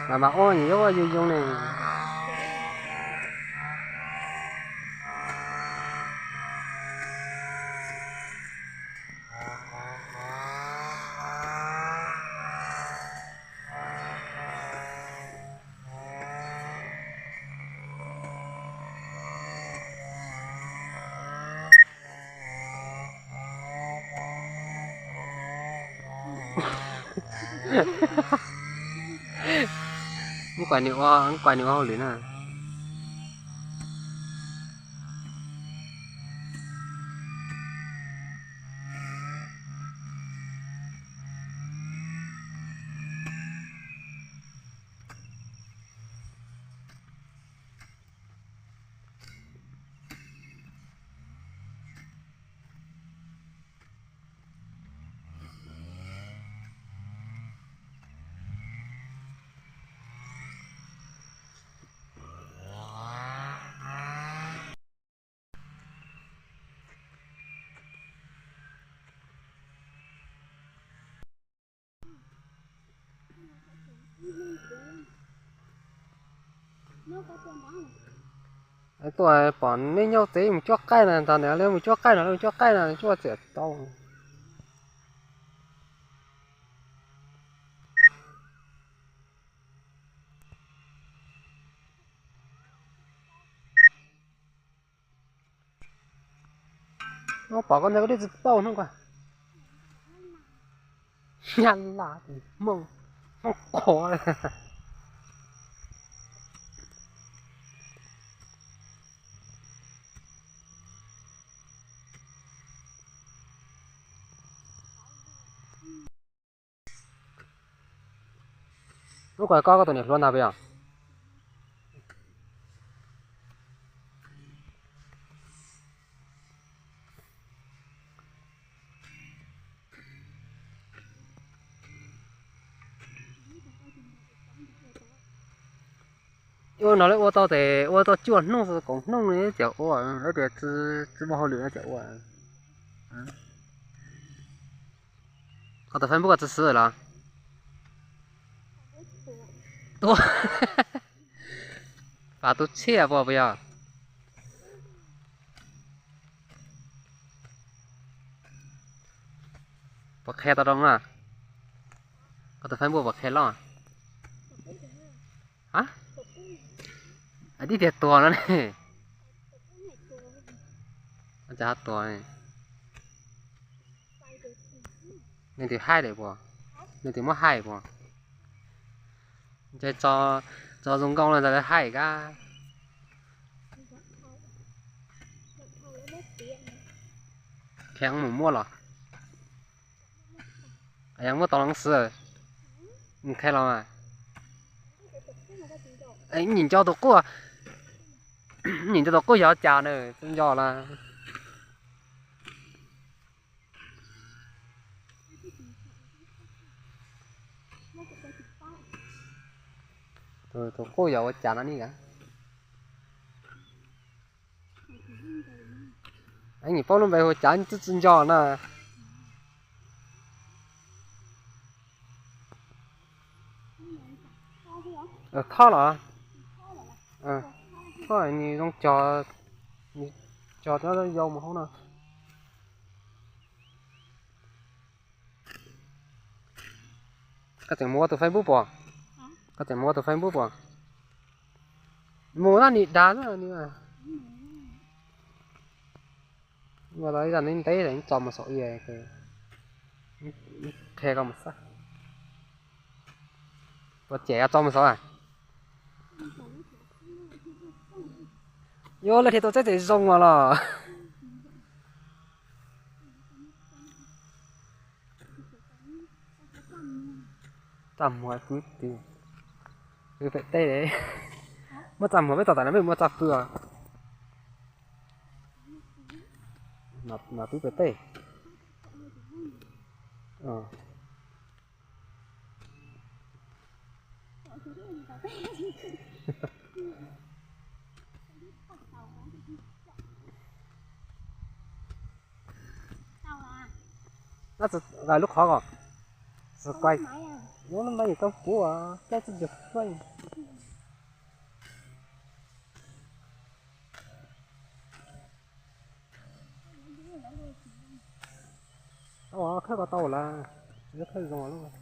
Mas mas ua nws yuav ua zoo zoo ne. Muab kuas nws ua, muab kuas nws ua hauj lwm na. Tuaj pom nej nyob tsev mus cuab qaij na, ntag mus cuab qaij no, mus cuab qaij no, cuab txiam tau. Pom koj ntawd koj twb tsis paub hnub ko. Nyab Laj, Hmoob, Hmoob qhuav. Lub ko koj, koj tus niam hluas ntag puas yog? Ua no lawv ua tau tes ua tau cuaj hnub koom hnub li tseem ua, tias tsis muaj hauj lwm no tseem ua. Koj tus Facebook koj tsis xwb los? Tua. Pam tus tshiab puas puas yog? Puas qhia tau zoo na? Koj tus Facebook puas qhia loj? Tib tiag tuag no ne. Cas tuag? Leej twg haib lawm puas? Leej twg muab haib puas? Ntshe tso zoo nkauj no ntawd lawv haib kab. Kheev mus muab los? Yog muab tau los xwb. Kheev los mas. Nyim nco tus quj, nyim nco tus quj yog cas na, tsis nco los. Tus quj yog ua cas no ni? Nyim paub lub npe hu cas twb tsis nco na. Thob los? Thob nws zoo cog, cog yau mus hauv no. Koj tseem mus ua tus Facebook puas? Koj tseem mus ua tus Facebook puas? Mus na, nim dag xwb. Ua tau ib zaj ntev ntev tso mus saum, qhia koj mus xwb. Tua cem tso mus saum. Yuav lawv thiaj tau txeb tseem zoo os los. Txaj muag kwv tij. Pw pem teb. Muaj txaj muag peb tau tas no peb muaj txaj pw os. Mas pw pem teb. Lub qhov ko, lub no yog koj puv, caij txuj ci faj. Tau, khawb ko tau lawm, khawb zoo lawm.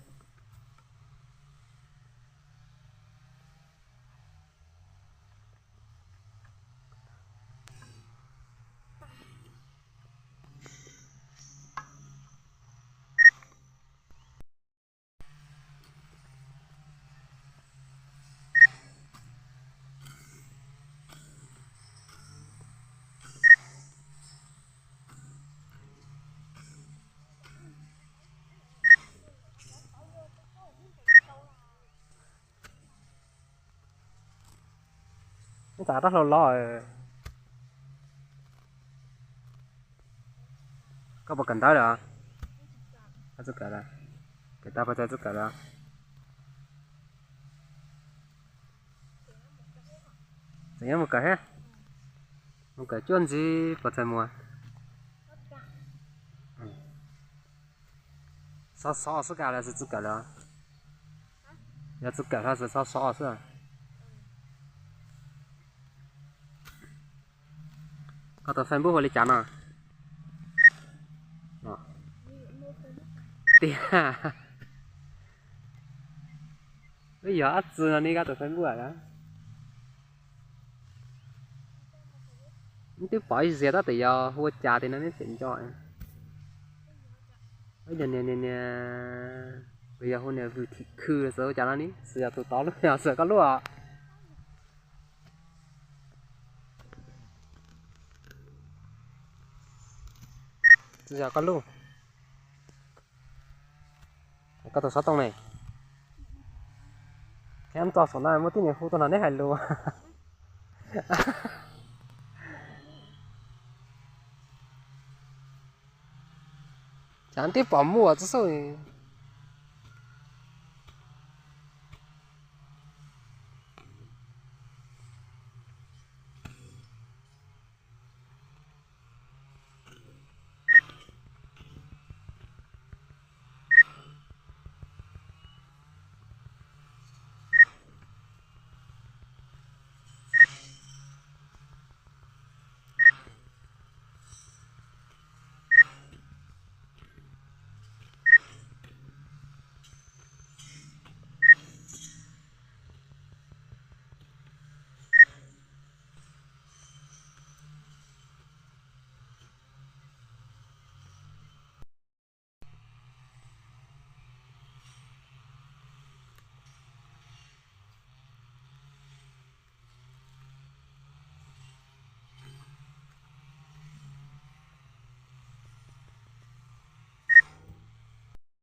Neb tas rab hlau los. Koj puas kawm ntawv lawm? Koj txawj kawm lawm? Kawm tau puas txawj kawm lawm? Tseem yuav mus kawm thiab? Mus kawm cuaj ntxiv puas txawj mus? Xob xob xwb, koj los tsis txawj kawm lawm? Yog txawj kawm los tsis xob xob xwb. Koj tus Facebook hu li cas no? Tiag, wb yog dab tsi no ne, koj tus Facebook a? Twb pom ib ziag tab sis yog hu ua cas tias no neb tseem nco. Yog niag niag niag, yog hu niag Vwm Thim Khw xwb ua cas no ne, xwb yog tus tod lub, yog xwb koj lub os. Tsis yog koj lub. Koj tus xov tooj ne? Kheev txog saum no muaj tib neeg hu tuaj nrog neb hais lus. Cas twb pom muaj txog xwb.